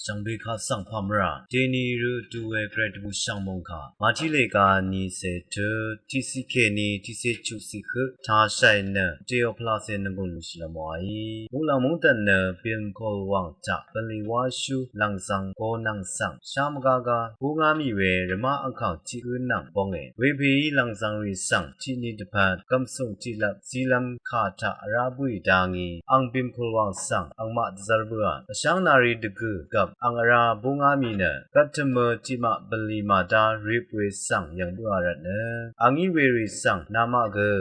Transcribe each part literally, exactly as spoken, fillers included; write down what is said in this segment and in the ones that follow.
Shvngbe kaq svng pàmvrà deni rø du we gvray dvbù shv̀ng mòngkà màtiq leq ga ni se tø tiqsiq kèní tiqsiq chuqsiq høq tashai nø teò pvlaq se nvnggùn lushìlvm wàí. Muqlàng mungdv̀n nø Bimkol wàng taq bv̀nlì wáshú lv̀ngzv̄ng go nvng svng shá mvgá gá búngá mì we rvmá angkàng tiq gǿ nvng bónge. Wepèí lv̀ngzv̄ng rì svng tiqni dvpvt gv̀msùng tiqlvp zílv́m kà taq vrá bǿì dá ngí ang Bimkol wàng svng angmaq dvzv́r bǿà. Vshv́ng nari dvgø̀ gvp ang vrá búngá mì nø gvttø̀mø tiqmaq bv̀nlì màdá rip we svng yv̀ng bǿà rvtnø a ngí werì svng namaq gø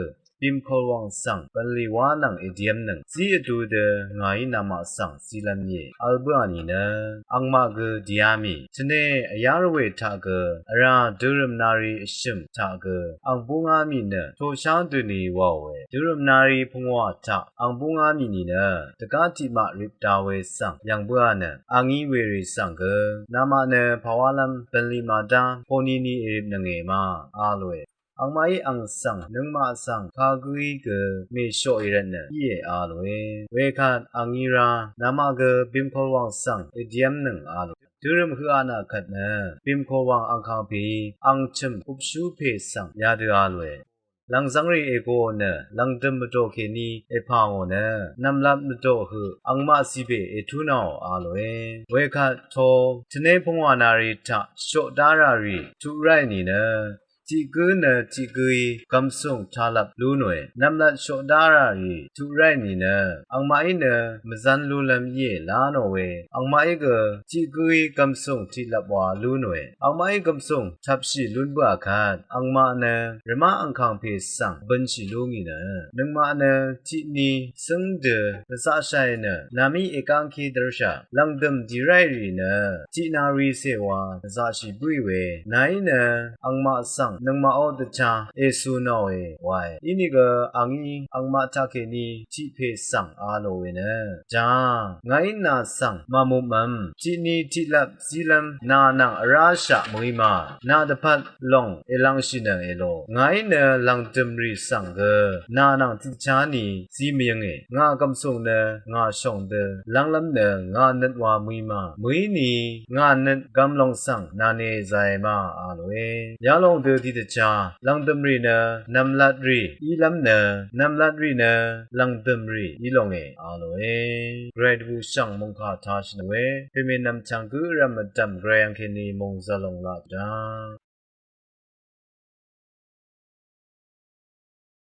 Bimkol wàng svng bv̀nlì wá nvng èdiv́mnøng zí vdu dø ngàí namaq svng zílv́m íe vl bǿà nìnø angmaq gø dìá mì tvne vyá rvwè taq gø vrá dørø̀m nari vshø̀m taq gø ang búngá mì nø toshá døni wàòe. Dørø̀m nari pungwà taq ang búngá mì nìnø dvgá tiqmaq rip da we svng yv̀ng bǿà nø a ngí werì svng gø namaq nø pàwálv́m bv̀nlì màdá ponini èripnønge ma a lòe. Angmaqí ang svng nøngmaq svng kagǿí gø mèshoqì rvtnø íe a lòe. Wekvt a ngí rá namaq gø Bimkol wàng svng èdiv́mnøng a lòe. Dørø̀m høq anà kvt nø Bimkol wàng angkàng pèí ang chø̀m upshú pè svng yadø a lòe. Lv̀ngzv́ngrì ègoò nø lv̀ngdø̀m mvdò kèní èpà ngò nø nv̀mlat mvdò høq angmaq zìbè ètúnaò a lòe. Wekvt to tvné pungwà nari taq shoq dá rà rì tuq ráì nìnø tiq gǿ nø tiq gǿí gv̀msùng talvp lú nòe. Nv̀mlat shoq dá rà rì tuq ráì nìnø angmaqí nø mvzv́n lúlv́m íe lá nò we angmaqí gø tiq gǿí gv̀msùng tiqlvp wa lú nòe. Angmaqí gv̀msùng tvpshì lún bǿà kvt angmaq nø rvmá angkàng pè svng bønshì lú ngì nø nøngmaq nø tiqni cǿng dø dvzaqshàì nø nàmí ègángké dv́rshà lv̀ngdø̀m dì ráì rì nø tiqna ricè wa dvzaqshì bǿì we nàí nø angmaq svng nøngmaqó dvchá èsù nòe wae. Inìgø a ngí angmaq taqkèní tiq pè svng a lò we nø ja ngàí nà svng màmupmvm tiqni tiqlvp zílv́m nà nvng vráshaq mø̀í ma nà dvpvt lòng èlv̄ngshìnøng èlò ngàí nø lv̀ngdø̀m rì svng gø nà nvng tiqdvchá ni zí mvyønge. Ngà gv̀msùng nø ngà shòng dø lv́nglv́m nø ngà nøt wa mø̀í ma mø̀í ni ngà nøt gv̀mlòng svng nàne zae ma a lòe. Yalòng dø tiqdvchá lv̀ngdø̀m rì nø nv̀mlat rì ílv́m nø nv̀mlat rì nø lv̀ngdø̀m rì í longe a lòe. Gvray dvbù shv̀ng mòngkà tashì nò we pèmè nv̀mchv̀ng gǿ rv̀m vdv̀m gvray angkèní mòngzv̀l lòng laq dvdv́ng